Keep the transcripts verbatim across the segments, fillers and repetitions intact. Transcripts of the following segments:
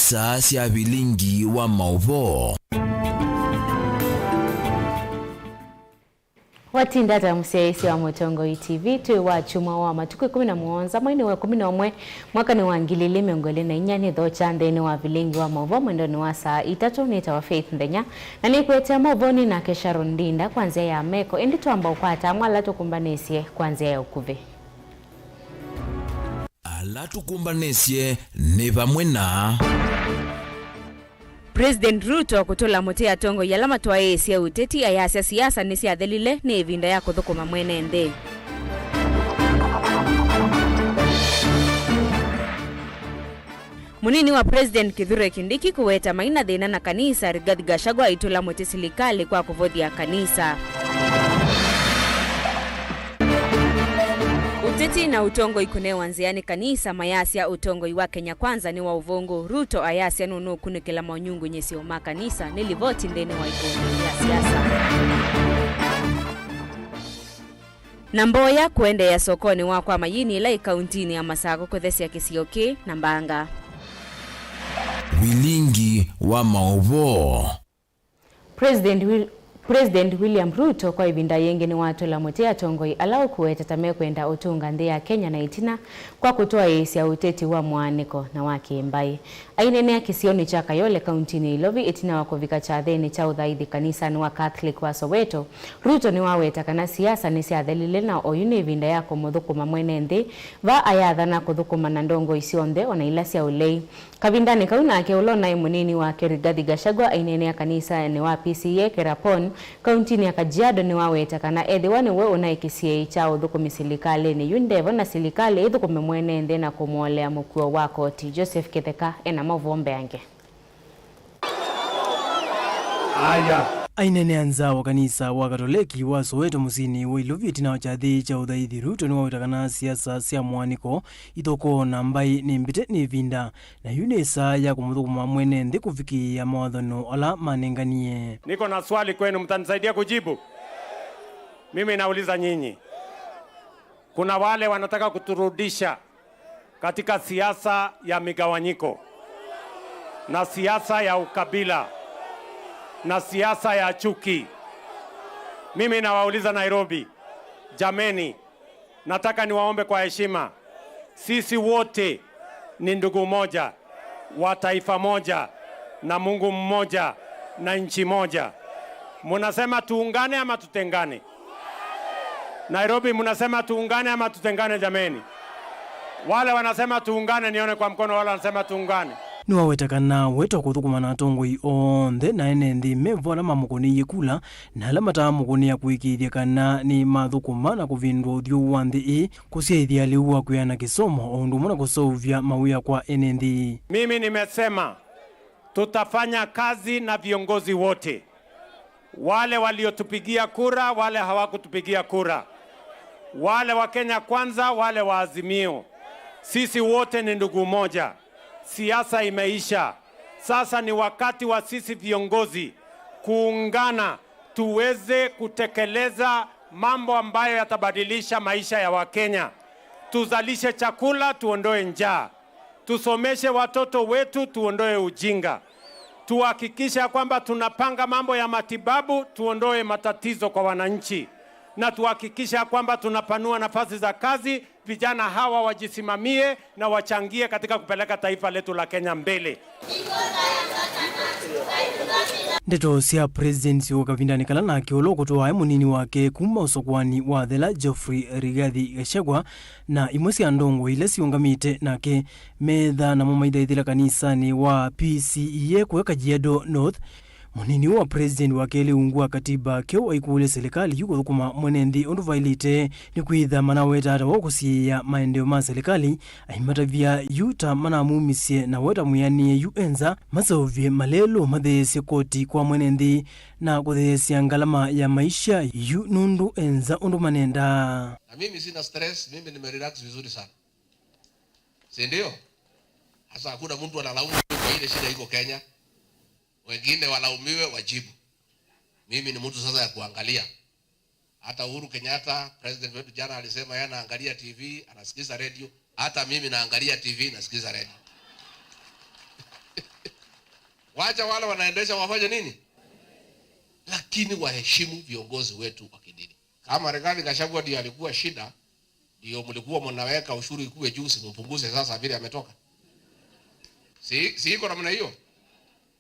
Star sya vilingi wa maũvoo. Watinda ata mũsyaĩĩsya wa Mũtongoi T V? Twĩ wa kyumwa wa matukũ ĩkũmi na mũonza, mweinĩ wa ĩkũmi na ũmwe, mwakanĩ wa ngili ilĩ mĩongo ĩlĩ na inya. Nĩthokya nthĩnĩ wa vilingi wa maũvoo mwendonĩ wa saa itatũ. Nĩtawa Faith Nthenya, na nĩkũetea maũvoonĩ nake Sharon Ndinda kwa nzĩa ya meko, ĩndĩ twamba ũkwata amwe ala tũkũmbanĩsye kwa nzĩa ya ũkuvĩ. Ala tũkũmbanĩsye nĩ vamwe na President Ruto kũtũla mũtĩ atongoi ala matwaĩĩsye ũteti, ayasya siasa nĩsyathelile, nĩ ĩvinda ya kũthũkũma mwene nthĩ. Mũnini wa President Kithure Kindiki kũweta maina thĩna na kanisa, Rigathi Gachagua aitũla mũtĩ silikalĩ kwa kũvũthya kanisa. Ũteti na ũtongoi kũnewa nzĩa nĩ kanisa, mayasya ũtongoi wa Kenya Kwanza nĩ wa ũvũngũ, Ruto ayasya nũnũkunĩkĩla monyungunyĩsyo ma kanisa, nĩ livoti nthĩnĩ wa ikundi ya siasa. Na mboya kũendeea sokonĩ wa kwa mayini ĩla ĩ kauntinĩ ya Masakũ kũthesya kĩsio kĩ na mbanga. Vilingi wa maũvoo. President Wil-, President William Ruto kwa ĩvinda yĩngĩ nĩwatũla mũtĩ atongoi ala ũkũweta ta mekwenda ũtũnga nthĩ ya Kenya na ĩtina kwa kũtwaĩĩsya ũteti wa mũaanĩko na wa kĩmbaĩ. Aineenea kĩsionĩ kya Kayole, kauntinĩ ya Ilovi, ĩtina wa kũvika kyathĩnĩ kya ũthaithi kanisanĩ wa Catholic wa Soweto, Ruto nĩwaweta kana siasa nĩsyathelile na oyu nĩ ĩvinda ya kũmũthũkũma mwene nthĩ, va ayathana kũthũkũma na ndongoi syonthe, o na ila sya ũlei. Kavindanĩ kau nake ũla ũnaĩ mũnini wake Rigathi Gachagua aineenea kanisanĩ wa P C E a Kerapon, kauntinĩ ya Kajiado, nĩwaweta kana ethĩwa nĩwe ũnaĩ kĩsiĩĩi kya ũthũkũmi silikalĩnĩ yu, ndevo na silikalĩ ĩthũkũme mwene nthĩ na kũmũolea mũkuo wa koti. Joseph Kĩtheka ena maũvoo mbeange. Aya. Aineenea nza wa kanisa wa Katoleki wa Soweto mũsyĩnĩ wa Ilovi ĩtina wa kyathĩ kya ũthaithi, Ruto nĩwaweta kana siasa sya mũaanĩko, ithokoo na mbaĩ nĩ mbĩte nĩ ĩvinda, na yu nĩ saa ya kũmũthũkũma mwene nthĩ kũvikĩĩa mawathano ala manenganie. Niko na swali kwenu, mtanisaidia kujibu? Mimi nauliza nyinyi. Kuna wale wanataka kuturudisha katika siasa ya migawanyiko na siasa ya ukabila na siasa ya chuki. Mimi nawauliza Nairobi, jameni, nataka niwaombe kwa heshima, sisi wote ni ndugu moja, wa taifa moja, na Mungu mmoja, na nchi moja. Munasema tuungane ama tutengane? Nairobi, munasema tuungane ama tutengane, jameni? Wale wanasema tuungane, nione kwa mkono wale wanasema tuungane. Nĩwaweta kana wetwa kũthũkũma na atongoi onthe na ene nthĩ me vo ala mamũkũnĩie kula na ala mataamũkũnĩa kũĩkĩĩthya kana nĩ mathũkũma na kũvĩndũa ũthyũ wa nthĩ ĩĩ, kũsyaĩthya lĩu wa kwĩana kĩsomo o ũndũ ũmwe na kũseũvya mawĩa kwa ene nthĩ. Mimi nimesema tutafanya kazi na viongozi wote, wale waliotupigia kura, wale hawakutupigia kura, wale wa Kenya Kwanza, wale wa Azimio. Sisi wote ni ndugu moja. Siasa imeisha. Sasa ni wakati wa sisi viongozi kuungana, tuweze kutekeleza mambo ambayo yatabadilisha maisha ya Wakenya. Tuzalishe chakula, tuondoe njaa. Tusomeshe watoto wetu, tuondoe ujinga. Tuhakikishe ya kwamba tunapanga mambo ya matibabu, tuondoe matatizo kwa wananchi. Na tuhakikishe ya kwamba tunapanua nafasi za kazi, vijana hawa wajisimamie na wachangie katika kupeleka taifa letu la Kenya mbele. Ndeto sya President syũka kavindanĩ kala nake ũla ũkũtwae mũnini wake kuma ũsokoanĩ wa thela, Geoffrey Rigathi Gachagua, na imwe sya ndongoi ila siũngamĩte nake metha namo maithaithĩla kanisanĩ wa P C E A kũya Kajiado North. Mũnini wa President wa kelĩ ungu wa katiba keũ aikũlya silikalĩ yu kũthũkũma mwene nthĩ ũndũ vaĩlĩte, nĩkwĩtha manaweta ata wa kũsiĩĩa maendeeo ma silikalĩ, aimatavya yu ta manamumisye na weta mwĩanĩe yu enza maseũvye malelũ matheesye koti kwa mwene nthĩ na kũtheesya ngalama ya maisha yu nũndũ enza ũndũ manendaa. Na mimi sina stress, mimi nimerelax vizuri sana. Si ndio? Sasa hakuna mtu analaumu kwa ile shida iko Kenya. Wengine walaumiwe, wajibu. Mimi ni mtu sasa ya kuangalia. Hata Uhuru Kenyatta, president wetu, jana alisema yeye anaangalia T V, anasikiza radio. Hata mimi naangalia T V, nasikiza radio. Wacha wale wanaendesha wafanye nini? Lakini waheshimu viongozi wetu wa kidini. Kama Rigathi Gachagua ndiye alikuwa shida, ndio mlikuwa mnaweka ushuru ikuwe juu, simpunguze sasa vile ametoka. Si, si iko namna hiyo?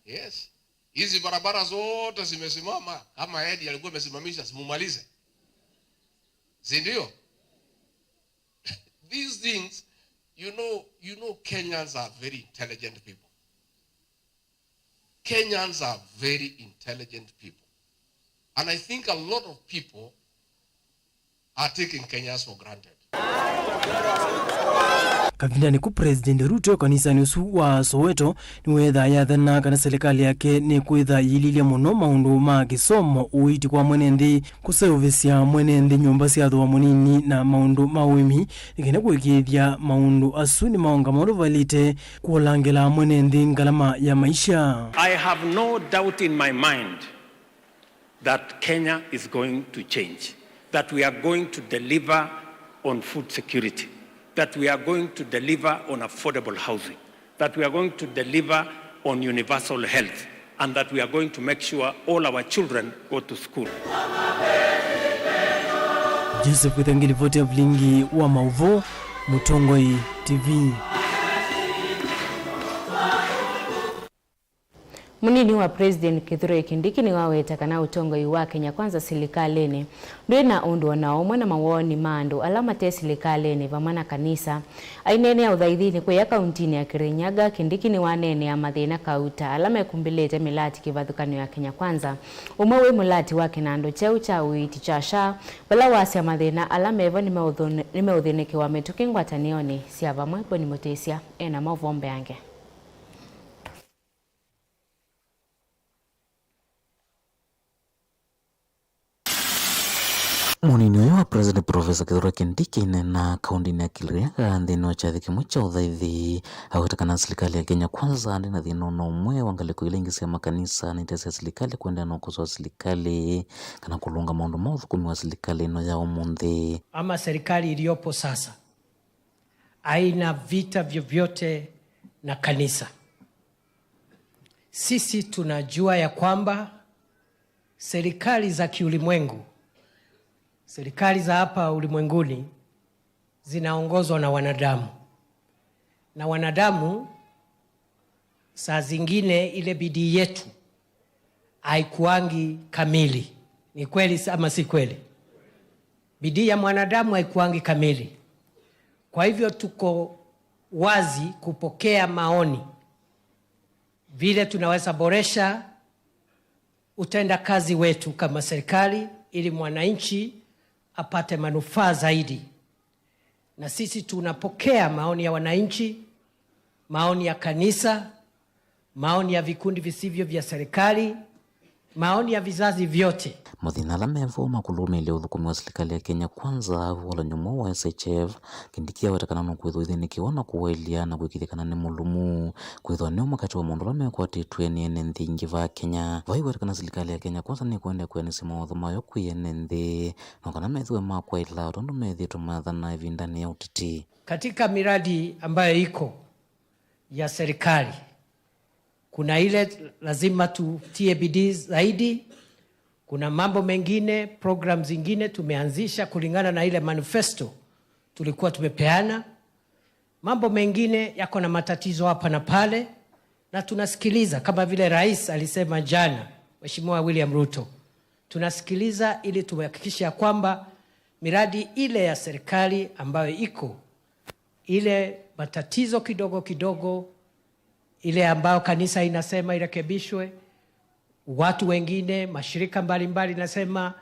Yes. Hizi barabara zote zimesimama, kama yeye ndiye alikuwa amesimamisha, simumalize. Si ndio? These things, you know, you know, Kenyans are very intelligent people. Kenyans are very intelligent people. And I think a lot of people are taking Kenyans for granted. Kavindanĩ ku, President Ruto kanisanĩ ũsu wa Soweto nĩwetha yathana kana silikalĩ yake nĩkwĩtha yĩililye mũno maũndũ ma kĩsomo, ũiiti kwa mwene nthĩ, kũseũvĩsya mwene nthĩ nyũmba sya thooa mũnini na maũndũ ma ũĩmi, nĩ kenda kũĩkĩĩthya maũndũ asu nĩmaonga maũndũ vailĩte kũlangĩla mwene nthĩ ngalama ya maisha. I have no doubt in my mind that Kenya is going to change, that we are going to deliver on food security, that we are going to deliver on affordable housing, that we are going to deliver on universal health, and that we are going to make sure all our children go to school. Joseph Wĩthangĩ, livoti ya vilingi wa maũvoo, Mũtongoi T V. Mũnini wa President Kithure Kindiki nĩwaweta kana ũtongoi wa Kenya Kwanza silikalĩnĩ ndwĩ na ũndũ o na ũmwe na mawoni ma andũ ala mate silikalĩnĩ vamwe na kanisa. Aineenea ũthaithinĩ kũya kauntinĩ ya Kirinyaga, Kindiki nĩwaneenea mathĩna kauta ala mekumbĩlĩte mĩlati kĩvathũkany'o ya Kenya Kwanza, ũmwe wĩ mũlati wa kĩnandũ kyeũ kya ũiiti kya SHA, vala wasya mathĩna ala mevo nĩmeũthũn-, nĩmeũthĩnĩkĩwa mĩtũkĩ ngwatanĩonĩ sya vamwe. Boni Mũtĩsya ena maũvoo mbeange. Mũnini ũyũ wa President Professor Kithure Kindiki aineenea kauntinĩ ya Kirinyaga nthĩnĩ wa kyathĩ kĩmwe kya ũthaithi, aweta kana silikalĩ ya Kenya Kwanza ndĩna thĩna o na ũmwe wa ngalĩko ila ingĩ sya makanisa na ite sya silikalĩ kũendeea na ũkosoa silikalĩ kana kũlũnga maũndũ ma ũthũkũmi wa silikalĩ ĩno ya ũmũnthĩ. Ama serikali iliyopo sasa haina vita vyovyote na kanisa. Sisi tunajua ya kwamba serikali za kiulimwengu, serikali za hapa ulimwenguni zinaongozwa na wanadamu. Na wanadamu, saa zingine ile bidii yetu haikuangi kamili. Ni kweli ama si kweli? Bidii ya mwanadamu haikuangi kamili. Kwa hivyo tuko wazi kupokea maoni vile tunaweza boresha utendakazi wetu kama serikali ili mwananchi apate manufaa zaidi. Na sisi tunapokea maoni ya wananchi, maoni ya kanisa, maoni ya vikundi visivyo vya serikali, maoni ya vizazi vyote. Mathĩna ala mevo ma kũlũmĩĩlya ũthũkũmi wa silikalĩ ya Kenya Kwanza, ũvalany'o mweũ wa S H F, Kindiki aweta kana nũkwĩthwa ũithĩnĩkĩwa na kũwaĩlya na kũĩkĩĩthya kana nĩ mũlũmu, kwĩthwa nĩ ũmwe katĩ wa maũndũ ala mekwatĩtw'e nĩ ene nthĩ ingĩ vaa Kenya. Vai weta kana silikalĩ ya Kenya Kwanza nĩkwenda kwĩanĩsya mawatho mayo kwĩ ene nthĩ, no kana methĩwe ma kwaĩla o tondũ methĩĩtwe mathana ĩvindanĩ ya ũteti. Katika miradi ambayo iko ya serikali, kuna ile lazima tutie bidii zaidi. Kuna mambo mengine, program zingine tumeanzisha kulingana na ile manifesto tulikuwa tumepeana. Mambo mengine yako na matatizo hapa na pale, na tunasikiliza kama vile Rais alisema jana, Mheshimiwa William Ruto, tunasikiliza ili tuhakikishe ya kwamba miradi ile ya serikali ambayo iko, ile matatizo kidogo kidogo, ile ambayo kanisa inasema irekebishwe, watu wengine, mashirika mbalimbali nasema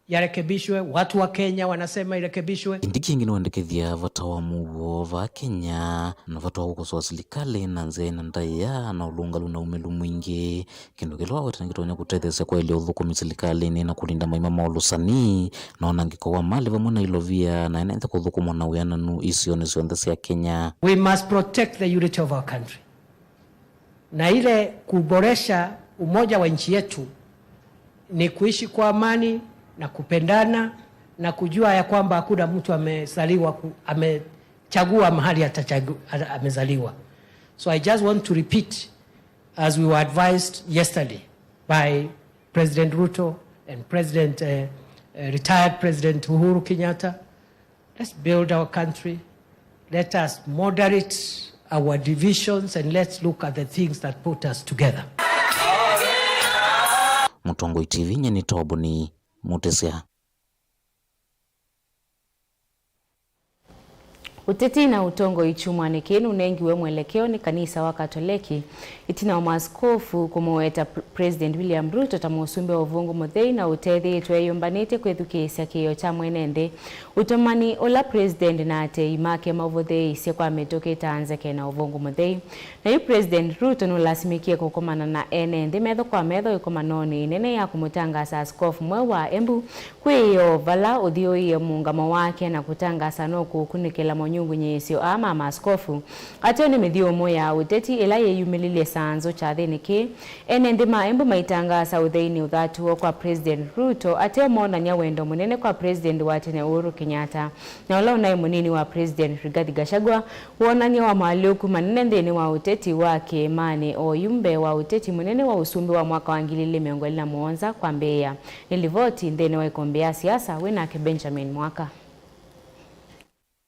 yarekebishwe, watu wa Kenya wanasema irekebishwe. Kindiki ĩngĩ nĩwendekethya vata wa mũuo vaa Kenya na vata wa kũkosoa silikalĩ na nzĩa ĩna ndaĩa na ũlũngalu na umĩlu mwingĩ, kĩndũ kĩla waweta nĩkĩtonya kũtetheesya kwaĩlya ũthũkũmi silikalĩnĩ na kũlinda maima ma ũlũsani na wanangĩko wa malĩ vamwe na ilovia na ene nthĩ kũthũkũmwa na wĩananu isionĩ syonthe sya Kenya. We must protect the unity of our country. Na ile kuboresha umoja wa nchi yetu ni kuishi kwa amani na kupendana na kujua ya kwamba hakuna mtu amezaliwa ku-, amechagua mahali atachagu-, a-, amezaliwa. So I just want to repeat As we were advised yesterday by President Ruto and President, uh, uh, retired President Uhuru Kenyatta, let's build our country. Let us moderate our divisions and let's look at the things that put us together. Mũtongoi T V, nyie nĩ Tobuni Mũtĩsya. Ũteti na ũtongoi kyumwanĩ kĩĩ nũnengiwe mwelekeo nĩ kanisa wa Katoleki ĩtina wa maaskofu kũmũweta Pr-, President William Ruto ta mũsumbĩ wa ũvũngũ mũthei na ũtethĩĩtwe eyũmbanĩtye kwĩthukĩĩsya kĩĩo kya mwene nthĩ, ũtũmani ũla President na atei make maũvũthĩĩisye kwa mĩtũkĩ ta nzeke na ũvũngũ mũthei. Na yu President Ruto nũlasimĩkie kũkomana na ene nthĩ metho kwa metho ĩkomanonĩ ĩnene ya kũmũtangaasa askofu mweũ wa Embu kwĩoo vala ũthyũĩĩe mũũngamo wake na kũtangaasa nũkũkunĩkĩla monyungunyĩĩsyo aa ma maaskofu. Ateo nĩ mĩthyũmũ ya ũteti ĩla yĩyumĩlilye saa nzũ kyathĩnĩ kĩĩ. Ene nthĩ ma Embu maitangaasa ũtheinĩ ũthatu woo kwa President Ruto, ateo moonany'a wendo mũnene kwa President wa tene Uhuru Kenyatta, na ũla ũnaĩ mũnini wa President Rigathi Gachagua. Wonany'a wa moalyũku manene nthĩnĩ wa ũteti wa kĩĩmanĩ oyu mbee wa ũteti mũnene wa ũsumbĩ wa mwaka wa ngili ilĩ mĩongo ĩlĩ na mũonza kwambĩĩa. Nĩ livoti nthĩnĩ wa ĩkũmbĩ ya siasa, wĩ nake Benjamin Mwaka.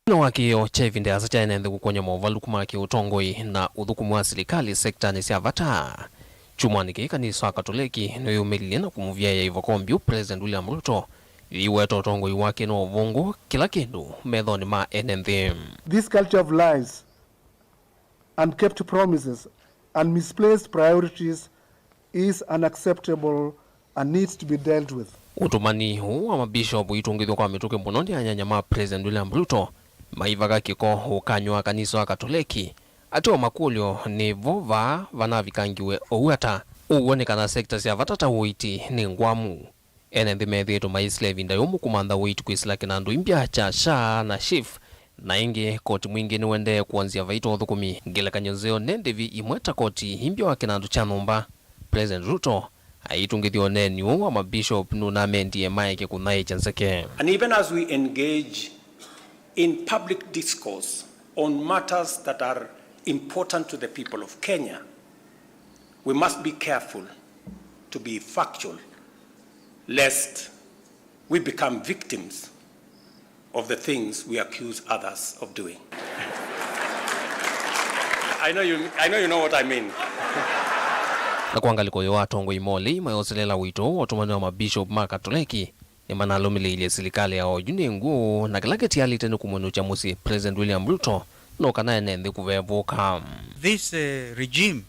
Ĩtina wa kĩĩo kya ĩvinda ĩasa kya ene nthĩ kũkwony'a movalũku ma kĩũtongoi na ũthũkũmi wa silikalĩ sektanĩ sya vata, kyumwanĩ kĩĩ kanisa wa Katoleki nĩwĩyũmĩlilye na kũmũvyaĩa ivoko mbyũ President William Ruto, yĩiweta ũtongoi wake nĩ wa ũvũngũ, kĩla kĩndũ methonĩ ma ene nthĩ. This culture of lies, unkept promises, and misplaced priorities is unacceptable and needs to be dealt with. Ũtũmani ũũ wa mabishopu ũitũngĩthw'a kwa mĩtũkĩ mũno nĩ anyanya ma President William Ruto, maivaka kĩko ũkany'o wa kanisa wa Katoleki. Ateo makũlyo nĩ vo vaa vanavikangiwe ũu ata? Ũw'o nĩ kana sekta sya vata ta ũiiti nĩ ngwamu. Ene nthĩ methĩĩtwe maisila ĩvinda yũmũ kũmantha ũiiti kwĩsĩla kĩnandũ imbya kya SHA na SHIF, na ĩngĩ, koti mwingĩ nĩũendee kwonzya vaita ũthũkũmi. Ngelekany'o nzeo nĩ ndĩvi imwe ta koti imbya wa kĩnandũ kya nyũmba. President Ruto aitũngĩthya ũneeni ũũ wa mabishop nũnamendie maeke kũthaĩkya nzeke. And even as we engage in public discourse on matters that are important to the people of Kenya, we must be careful to be factual, lest we become victims of the things we accuse others of doing. I know you, I know you know what I mean. Na kwa ngalĩko yoo, atongoi ma ũlei mayoselela ũito wa ũtũmani wa mabishop ma Katoleki nĩmanalũmĩlĩilye silikalĩ ya oyu nĩ ngũũ, na kĩla kĩtialĩte nĩ kũmwĩnũkya mũsyĩ President William Ruto, no kana ene nthĩ kũvevũka. This, uh, regime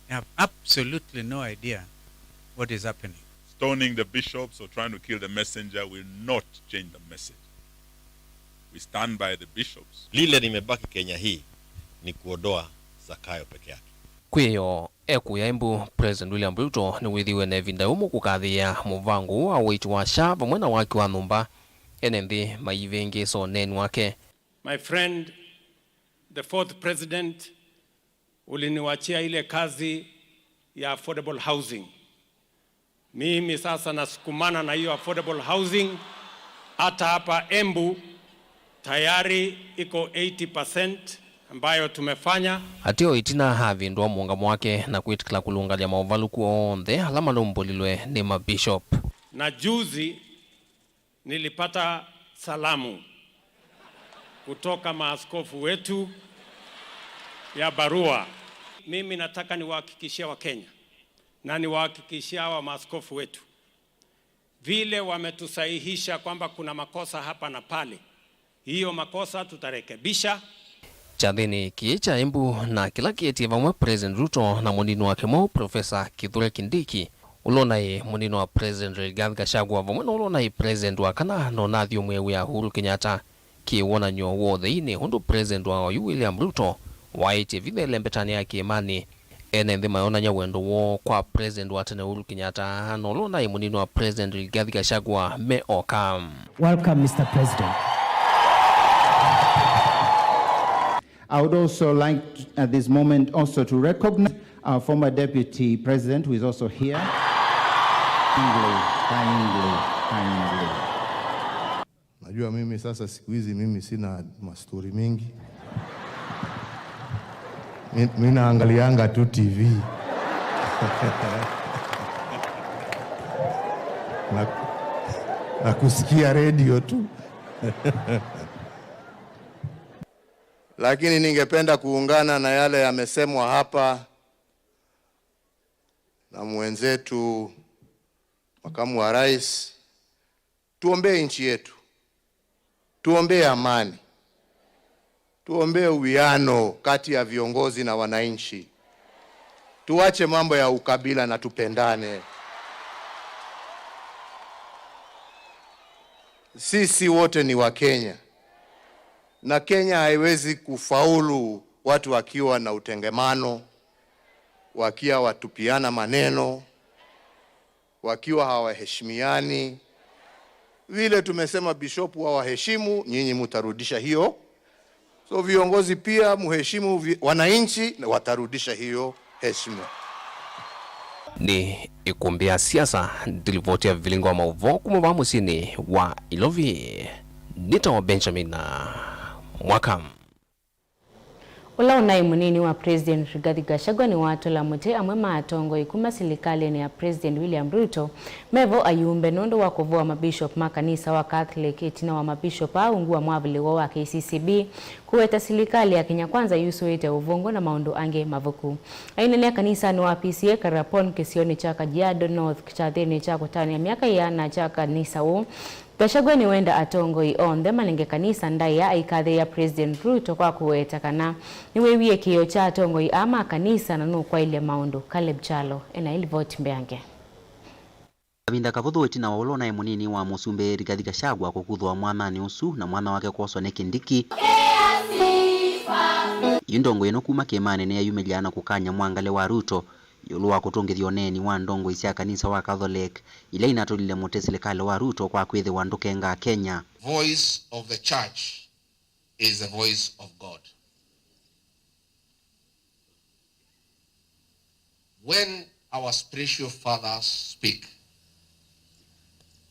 have absolutely no idea what is happening. Stoning the bishops or trying to kill the messenger will not change the message. We stand by the bishops. Lile limebaki Kenya hii ni kuondoa Zakayo peke yake. Kwĩyo ekũya Embu, President William Ruto nĩwĩthĩiwe na ĩvinda yũmũ kũkathĩĩa mũvango ũũ wa ũiiti wa SHA vamwe na waki wa nyũmba, ene nthĩ maivĩngĩĩsa ũneeni wake. My friend, the fourth president, uliniwachia ile kazi ya affordable housing. Mimi sasa nasukumana na hiyo affordable housing. Hata hapa Embu tayari iko eighty percent ambayo tumefanya. Ateo ĩtina avĩndũa mũũngamo wake na kwĩtĩkĩla kũlũngalya maũvalũku onthe ala malũmbũlilwe nĩ mabishop. Na juzi nilipata salamu kutoka maaskofu wetu ya barua. Mimi nataka niwahakikishie Wakenya na niwahakikishie hawa maaskofu wetu, vile wametusahihisha kwamba kuna makosa hapa na pale, hiyo makosa tutarekebisha. Kyathĩnĩ kĩĩ kya Embu na kĩla kĩetie vamwe President Ruto na mũnini wake mweũ, Professor Kithure Kindiki, ũla ũnaĩ mũnini wa President Rigathi Gachagua, vamwe na ũla ũnaĩ President wa kana na ũnathyũmũe wĩa Uhuru Kenyatta, kĩ wonany'o wa ũtheinĩ ũndũ President wa oyu William Ruto waĩtye vitha ĩlembetanĩ ya kĩĩmanĩ. Ene nthĩ mayonany'a wendo woo kwa President wa tene Uhuru Kenyatta na ũla ũnaĩ mũnini wa President Rigathi Gachagua me oka. Welcome, Mister President. I would also like to, at this moment also to recognize our former Deputy President who is also here. Kindly, kindly, kindly. Najua mimi sasa siku hizi mimi sina mastori mingi. Mi, mi naangalianga tu T V. Na, na kusikia redio tu. Lakini ningependa kuungana na yale yamesemwa hapa na mwenzetu makamu wa rais. Tuombee nchi yetu, tuombee amani, tuombee uwiano kati ya viongozi na wananchi. Tuache mambo ya ukabila na tupendane. Sisi wote ni wa Kenya, na Kenya haiwezi kufaulu watu wakiwa na utengemano, wakiwa watupiana maneno, wakiwa hawaheshimiani. Vile tumesema bishopu wawaheshimu, nyinyi mutarudisha hiyo. So viongozi pia muheshimu vi-, wananchi, na watarudisha hiyo heshima. Nĩ ĩkũmbĩ ya siasa, ndilivoti ya vilingo wa maũvoo kuma vaa mũsyĩnĩ wa Ilovi. Nĩtawa Benjamin Mwaka. Ũla ũnaĩ mũnini wa President Rigathi Gachagua nĩwatũla mũtĩ amwe ma atongoi kuma silikalĩnĩ ya President William Ruto mevo ayumbe nũndũ wa kũvoa mabishop ma kanisa wa Catholic ĩtina wa mabishop aa ungu wa mwavũlĩlo wa K C C B kũweta silikalĩ ya Kenya Kwanza yusũĩte ũvũngũ na maũndũ angĩ mavuku. Aineenea kanisanĩ wa P C A Karapon kĩsionĩ kya Kajiado North kyathĩnĩ kya kũtanĩa myaka ĩana kya kanisa ũũ, Gachagua nĩwenda atongoi onthe manenge kanisa ndaĩa aikathĩĩa President Ruto kwa kũweta kana nĩwĩwie kĩĩo kya atongoi aa ma kanisa na nũkwaĩlya maũndũ. Caleb Kyalo ena ĩlivoti mbeange. Kavinda kavũthũ ĩtina wa ũla ũnaĩ mũnini wa mũsumbĩ Rigathi Gachagua kũkuthwa mwathanĩ ũsu na mwana wake kwoswa nĩ Kindiki, yu ndongoi ĩno kuma kĩĩmanĩ nĩyeyumĩlya na kũkany'a mwangalĩ wa Ruto ĩũlũ wa kũtũngĩthya ũneeni wa ndongoi sya kanisa wa Catholic ila inatũlile mũtĩ silikalĩ wa Ruto kwa kwĩthĩwa ndũkenga Kenya. Voice of the church is the voice of God. When our spiritual fathers speak,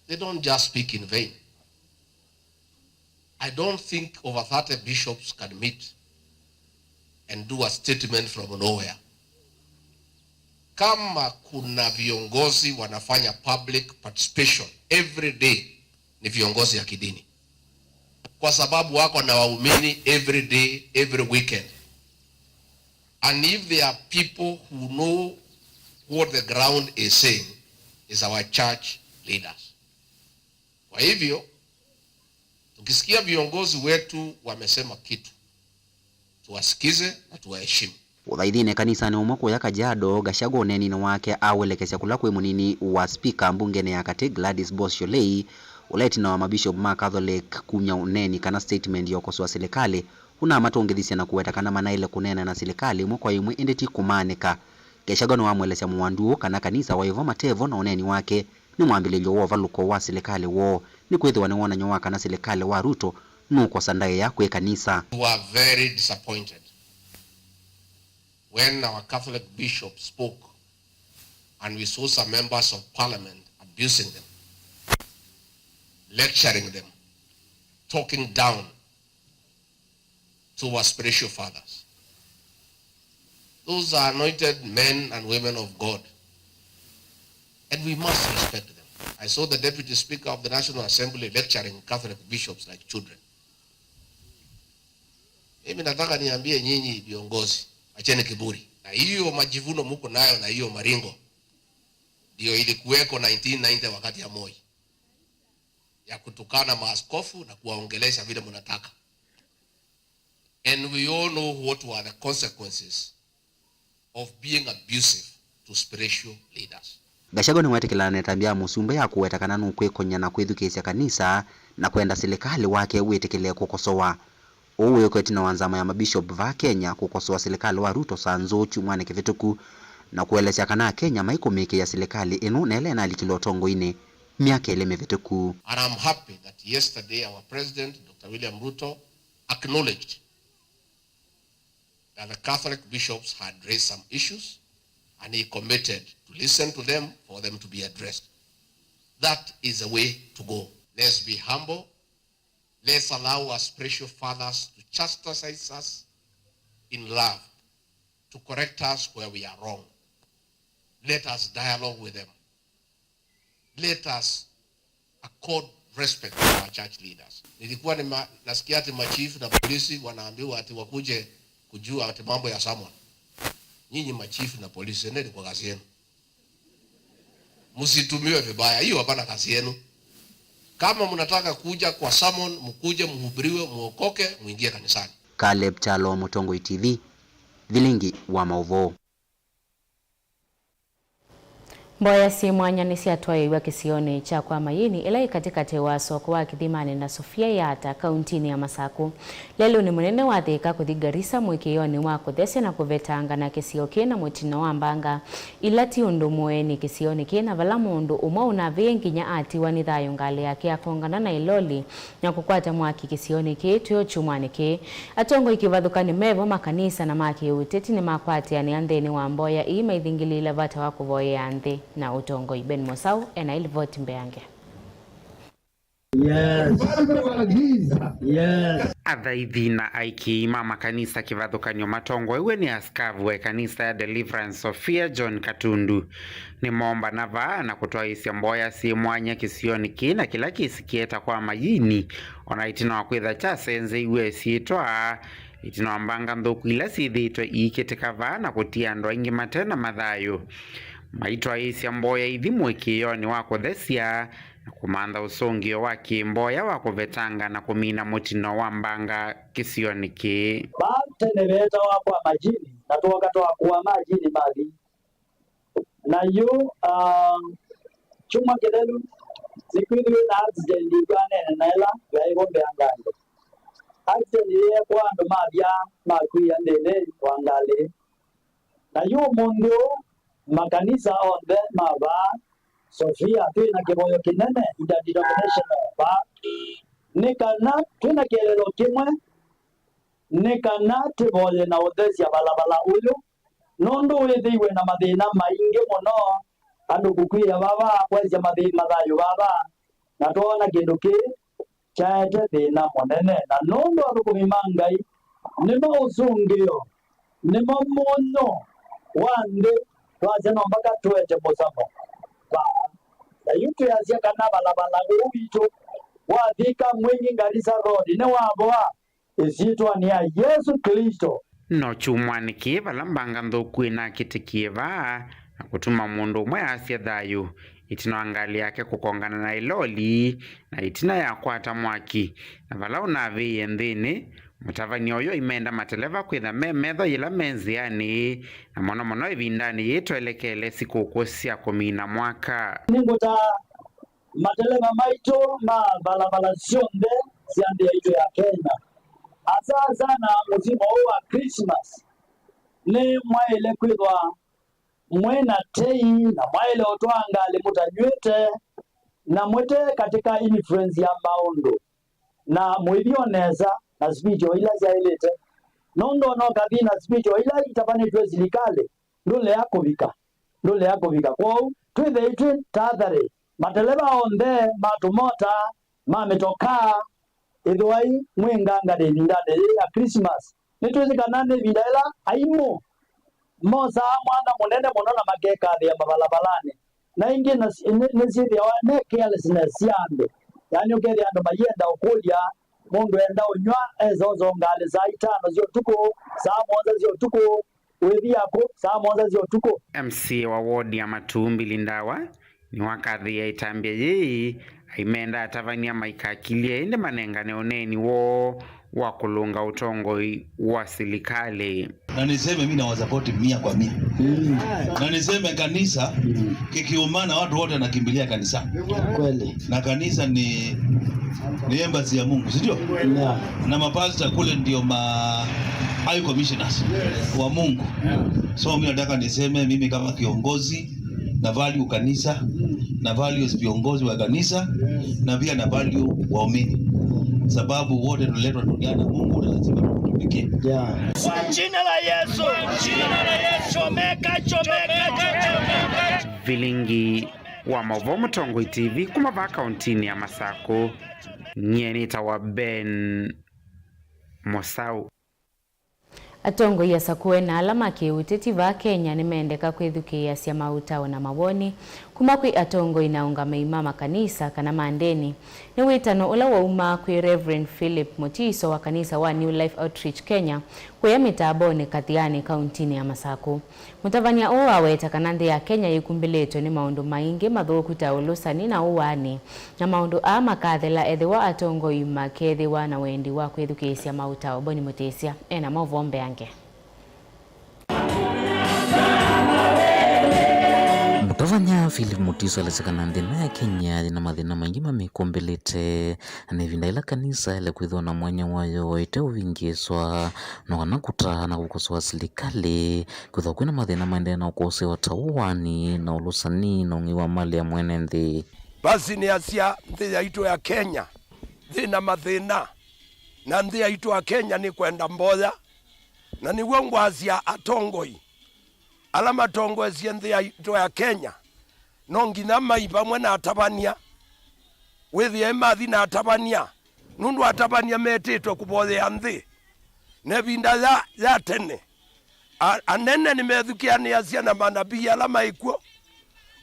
they don't just speak in vain. I don't think over thirty bishops can meet and do a statement from nowhere. Kama kuna viongozi wanafanya public participation every day, ni viongozi ya kidini, kwa sababu wako na waumini every day, every weekend. And if there are people who know what the ground is saying, is our church leaders. Kwa hivyo, tukisikia viongozi wetu wamesema kitu, tuwasikize na tuwaheshimu. Ũthaithinĩ kanisanĩ ũmwe kũya Kajiado, Gachagua ũneeninĩ wake awelekesya kũla kwĩ mũnini wa spika mbungenĩ ya katĩ Gladys Boss Sholei, ũla ĩtina wa mabishop ma Catholic kumya ũneeni kana statement ya ũkosoa silikalĩ ũnamatũngĩthisye na kũweta kana manaĩle kũneena na silikalĩ ĩmwe kwa ĩmwe ĩndĩ ti kũmaanĩka. Gachagua nĩwamwelesya mũwandu ũũ kana kanisa waĩ vo mate vo na ũneeni wake nĩ mwambĩlĩlyo wa ũvalũko wa silikalĩ woo, nĩkwĩthĩwa nĩ wonany'o wa kana silikalĩ wa Ruto nũkosa ndaĩa kwĩ kanisa. We were very disappointed when our Catholic bishop spoke and we saw some members of parliament abusing them, lecturing them, talking down to our spiritual fathers. Those are anointed men and women of God. And we must respect them. I saw the Deputy Speaker of the National Assembly lecturing Catholic bishops like children. Mimi nataka niambie nyinyi viongozi, acheni kiburi. Na hiyo majivuno muko nayo na hiyo maringo, ndio ilikuweko nineteen ninety wakati ya Moi, ya kutukana maaskofu na kuwaongelesha vile mnataka. And we all know what were the consequences of being abusive to spiritual leaders. Gachagua nĩwetĩkĩlana na ĩtambya ya mũsumbĩ ya kũweta kana nũkwĩkony'a na kwĩthukĩĩsya kanisa na kwenda silikalĩ wake wĩtĩkĩle kũkosoa. Ũu wĩĩkwa ĩtina wa nzama ya mabishop vaa Kenya kũkosoa silikalĩ wa Ruto saa nzũũ kyumwanĩ kĩvĩtũku na kũelesya kana Akenya maikũmĩkĩĩa silikalĩ ĩno na ĩla ĩnalikile ũtongoinĩ myaka ĩlĩ mĩvĩtũku. And I'm happy that yesterday our president, Doctor William Ruto, acknowledged that the Catholic bishops had raised some issues, and he committed to listen to them for them to be addressed. That is the way to go. Let's be humble. Let's allow our spiritual fathers to chastise us in love, to correct us where we are wrong. Let us dialogue with them. Let us accord respect to our church leaders. Nilikuwa nima-, nasikia ati machief na polisi wanaambiwa ati wakuje kujua ati mambo ya summon. Nyinyi machief na polisi, endeni kwa kazi yenu. Msitumiwe vibaya, hiyo hapana kazi yenu. Kama mnataka kuja kwa summon, mkuje, mhubiriwe, muokoke, muingie kanisani. Caleb Kyalo, Mũtongoi T V, Vilingi wa Maũvoo. Mboya syĩ mwanya nĩsyatwaĩĩw'a kĩsionĩ kya Kwa Mayini, ĩla yĩ katĩkatĩ wa soko wa Kĩthimanĩ na Sofia Yatta, kauntinĩ ya Masakũ. Lelũnĩ mũnene wa Thĩka kũthi Garissa mũĩkĩĩonĩ wa kũthesya na kũvetangana kĩsio kĩ na mũtino wa mbanga ila ti ũndũ mũeni kĩsionĩ kĩ, na vala mũndũ ũmwe ũnavĩie nginya atiwa nĩ thayũ ngalĩ yake akongana na ĩloli na kũkwata mwaki kĩsionĩ kĩĩ twĩ o kyumwanĩ kĩĩ. Atongoi kĩvathũkan'yo mevo, makanisa na ma kĩũteti nĩmakwatĩanĩa nthĩnĩ wa mboya ii maithingĩlĩĩla vata wa kũvoyea nthĩ na ũtongoi. Ben Mosau ena ilivoti mbeange. Yes. Ufalme wa giza. Yes. Athaithi na aikĩi ma makanisa kĩvathũkan'yo matongoew'e nĩ asikavu wa ĩkanisa ya Deliverance Sofia John Katundu nĩmoombana vaa na kũtwaĩĩsya mboya syĩ mwanya kĩsionĩ kĩĩ na kĩla kĩsikie ta Kwa Mayini, o na ĩtina wa kwĩtha kyasenzeiw'e ĩsyĩtwa, ĩtina wa mbanga nthũku ila syĩthĩĩtwe iikĩtĩka vaa na kũtia andũ aingĩ mate na mathayũ. Maitwaĩĩsya mboya ithi mũĩkĩĩonĩ wa kũthesya na kũmantha ũsũngĩo wa kĩ-mboya wa kũvetanga na kũmina mũtino wa mbanga kĩsionĩ kĩĩ. Vaa tene veetawa Kwa Majini, na twooka twakũa majini mathi. Na yu, ah, kyumwa kĩthelu, nĩkwĩthĩwe na accident ĩtwaanene na ĩla yaĩ vo mbeangange. Accident yeekwa andũ mavya makw'ĩĩa nthĩnĩ wa ngalĩ. Na yu ũmũnthĩ ũũ, makanisa onthe ma vaa Sofia twĩ na kĩvoyo kĩnene interdenominational vaa, nĩ kana twĩ na kĩeleelo kĩmwe, nĩ kana tĩvoye na ũthesya valavala ũyũ, nũndũ wĩthĩiwe na mathĩna maingĩ mũno, andũ kũkw'ĩĩa vava, kwasya mathĩ-, mathayũ vava, na twoona kĩndũ kĩĩ kyaete thĩna mũnene. Na nũndũ athũkũmi ma Ngai nĩmo ũsũngĩo, nĩmo mũnyũ wa nthĩ, twasya no mbaka tũete mũsamo vaa. Na yu twĩasya kana valavala ũũ witũ wa Thika Mwingi Garissa Road nĩwavoa ĩsyĩtwanĩ ya Yesũ Klĩsto. No kyumwanĩ kĩĩ vala mbanga nthũku ĩnakĩtĩkie vaa na kũtuma mũndũ ũmwe asya thayũ ĩtina wa ngalĩ yake kũkongana na ĩloli na ĩtina yakwata mwaki, na vala ũnavĩĩe nthĩnĩ, mũtavany'a ũyũ aimenda mateleva kwĩtha me metho yĩla me nzĩanĩ, na mũno mũno ĩvindanĩ yĩĩ twelekele sikũkũ sya kũmina mwaka. Nĩngũtaa mateleva maitũ ma valavala syonthe sya nthĩ yaitũ ya Kenya, asa sana mũsimo ũũ wa Christmas, nĩ mwaĩle kwĩthwa mwĩ na tei, na mwaĩle ũtwaa ngalĩ mũtanyw'ĩte, na mũte katĩka influence ya maũndũ, na mũithi o nesa na speed o ila syaĩlĩte, nũndũ ona ũkathi na speed o ila itavanĩtw'e silikalĩ, ndũlea kũvika, ndũlea kũvika. Kwoou, twĩthei twĩ tahadhari, mateleva onthe ma tũmota, ma mĩtokaa, ĩthĩwai mwĩ ngangani ĩvindanĩ yĩĩ ya Christmas. Nĩtwĩsĩ kana nĩ ĩvinda yĩla aimũ mosaa mwanya mũnene mũno na makekathĩa mavalavalanĩ. Na ingĩ na-, nĩ-, nĩsyĩthĩawa ne carelessness sya andũ. Yaani ũkethĩa andũ mayĩenda ũkũlya, mũndũ enda ũnyw'a, esa ũsonga ngalĩ saa itano sya ũtukũ, saa mũonza sya ũtukũ, wĩthi yakũ saa mũonza sya ũtukũ. M C A wa ward ya Matuu, Billy Ndawa, nĩwakathĩĩa ĩtambya yĩĩ, aimenda atavany'a maikakilye ĩndĩ manengane ũneeni woo wa kũlũnga ũtongoi wa silikalĩ. Na niseme mimi nawasapoti mia kwa mia. Na niseme kanisa kikiumana, watu wote wanakimbilia kanisa. Kweli. Na kanisa ni, ni embassy ya Mungu, si ndio? Yeah. Na mapasta kule ndio ma high commissioners wa Mungu. So mimi nataka niseme, mimi kama kiongozi, na value kanisa, na values viongozi wa kanisa, na pia na value waumini, sababu wote tuliletwa duniani na Mungu na lazima tumtumikie. Yeah. Kwa jina la Yesu. Chomeka, chomeka, chomeka. Vilingi wa Maũvoo, Mũtongoi T V, kuma vaa kauntinĩ ya Masakũ, nyie nĩtawa Ben Mosau. Atongoi asakũe na ala ma kĩũteti vaa Kenya nĩmendeka kwĩthukĩĩasya maũtao na mawoni kuma kwĩ atongoi na aũngamĩi ma makanisa kana ma ndĩni. Nĩ wĩtano ũla waumaa kwĩ Reverend Philip Mutiso wa kanisa wa New Life Outreach Kenya kũya mĩtambonĩ Kathiani, kauntinĩ ya Masakũ. Mũtavany'a ũũ aweta kana nthĩ ya Kenya yĩkumbĩlĩtwe nĩ maũndũ maingĩ mathũku ta ũlũsani na ũaani, na maũndũ aa makathela ethĩwa atongoi makethĩwa na wendi wa kwĩthukĩĩsya maũtao. Boni Mũtĩsya ena maũvoo mbeange. Mũtavany'a Philip Mutiso alesya kana nthĩ ĩno ya Kenya yĩna mathĩna maingĩ mamĩkumbĩlĩte, na nĩ ĩvinda yĩla kanisa yaĩle kwĩthĩwa na mwanya wayo ĩteũvingĩĩswa, no kana kũtaa na kũkosoa silikalĩ kwĩthĩwa kwĩna mathĩna maendeee na ũkũsĩĩwa ta ũaani na ũlũsani na ũng'ei wa malĩ ya mwene nthĩ. Basi nĩasya nthĩ yaitũ ya Kenya yĩna mathĩna, na nthĩ yaitũ ya Kenya nĩkwenda mboya, na nĩw'o ngwasya atongoi ala matongoesye nthĩ yaitũ ya Kenya, no nginya mai vamwe na atavany'a. Wĩthĩe mathi na atavany'a, nũndũ atavany'a metĩtwe kũvoyea nthĩ. Na ĩvinda ya, ya tene, a-, anene nĩmethukĩanĩasya na manabii ala maĩ kw'o,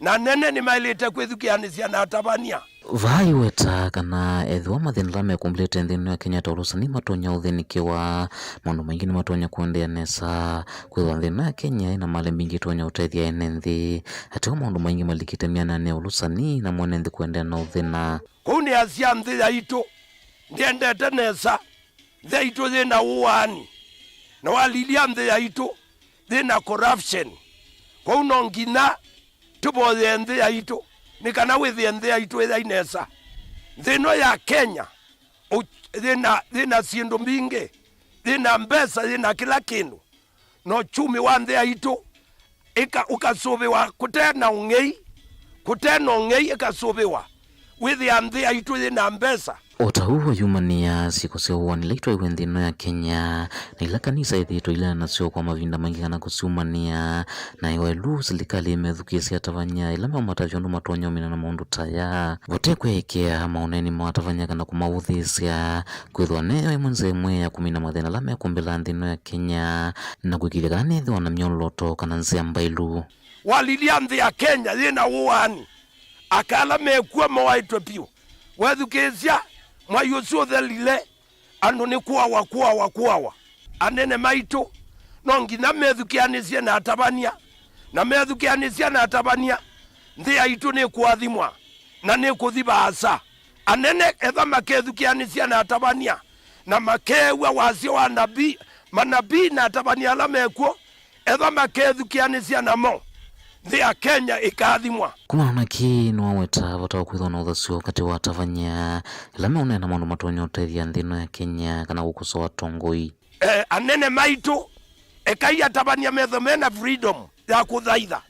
na anene nĩmaĩlĩte kwĩthukĩanĩsya na atavany'a. Vaa aiweta kana ethĩwa mathĩna ala mekumbĩlĩte nthĩ ĩno ya Kenya ta ũlũsani matonya ũthĩnĩkĩwa, maũndũ maingĩ nĩmatonya kũendeea nesa. Kwĩthĩwa nthĩ ĩno ya Kenya ĩna malĩ mbingĩ ĩtonya ũtethya ene nthĩ, ateo maũndũ maingĩ malikĩte myananĩ ya ũlũsani na mwene nthĩ kũendeea na ũthĩna. Kwoou nĩasya nthĩ yaitũ ndĩendete nesa, nthĩ yaitũ yĩna ũaani, na walilya nthĩ yaitũ yĩna corruption. Kwoou no nginya tũvoyee nthĩ yaitũ, nĩ kana wĩthĩe nthĩ yaitũ ĩyai nesa. Nthĩ ĩno ya Kenya, ũ-, yĩna, yĩna syĩndũ mbingĩ, yĩna mbesa, yĩna kĩla kĩndũ. Na ũkyumi wa nthĩ yaitũ ĩka-, ũkasũvĩwa kũte na ũng'ei, kũte na ũng'ei ĩkasũvĩwa. Wĩthĩa nthĩ yaitũ yĩna mbesa. O ta ũu ayumanĩa syĩko sya ũaani ila itwaĩwe nthĩ ĩno ya Kenya, na ila kanisa ithĩĩtwe ileana nasyo kwa mavinda maingĩ kana kũsyumanĩa, na ewelu silikalĩ ĩmethukĩĩsya atavany'a ĩla meũmatavya ũndũ matonya ũmina na maũndũ ta aya. Vate kwĩekea maũneeni ma atavany'a kana kũmaũthĩĩsya, kwĩthĩwa neyo ĩmwe nzĩa ĩmwe ya kũmina mathĩna ala mekumbĩla nthĩ ĩno ya Kenya, na kũĩkĩĩthya kana nĩthĩwa na myolooto kana nzĩa mbailu. Walilya nthĩ ya Kenya yĩna ũaani, aka ala mekw'o moaĩtwe vyũ. Wethukĩĩsya mwai ũsu ũthelile, andũ nĩ kũawa, kũawa, kũawa. Anene maitũ no nginya methukĩanĩsye na atavany'a, na methukĩanĩsya na atavany'a, nthĩ yaitũ nĩkũathimwa na nĩkũthi vaasa. Anene ethwa makethukĩanĩsya na atavany'a, na makeew'a wasya wa nabii, manabii na atavany'a ala mekw'o, ethwa makethukĩanĩsya namo, nthĩ ya Kenya ĩkaathimwa. Kumana na kĩĩ, nĩwaweta vata wa kwĩthwa na ũthasyo katĩ wa atavany'a ĩla meũneena maũndũ matonya ũtethya nthĩ ĩno ya Kenya kana kũkosoa atongoi. Eh, anene maitũ, ekai atavany'a methwe me na freedom ya kũthaitha,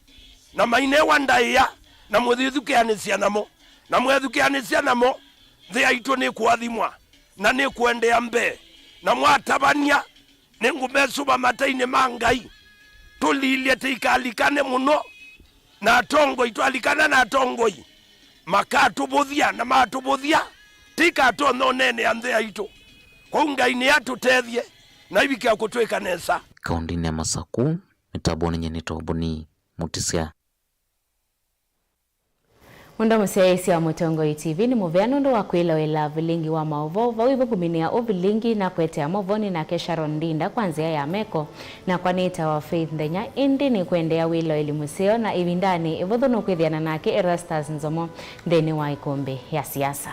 na mainewa ndaĩa, na mũyĩthukĩanĩsya namo, na mwethukĩanĩsya namo, nthĩ yaitũ nĩkũathimwa na nĩkũendeea mbee. Na mwatavany'a, nĩngũmesũva matainĩ ma Ngai. Tũlilye tĩikalikane mũno na atongoi, twalikana na atongoi, makatũvũthya, na matũvũthya, tĩikatonya ũneenea nthĩ yaitũ. Kwoou Ngai nĩatũtethye na ivikĩa kũtwĩka nesa. Kaũndĩnĩ ya Masakũ, mĩtambonĩ nyie nĩ Toboni Mũtisya. Mũndũ mũsyaĩĩsya wa Mũtongoi T V nĩ mũvea nũndũ wa kwĩloela vilingi wa maũvoo. Vau ĩvo ngũminĩa ũvilingi na kwetea movoni nake Sharon Ndinda kwa nzĩa ya meko. Nakwa nĩtawa Faith Nthenya, ĩndĩ nĩkũendeea wĩloeli mũseo, na ĩvindanĩ ĩvũthũ nũkwĩthĩana nake Erastus Nzomo nthĩnĩ wa ĩkũmbĩ ya siasa.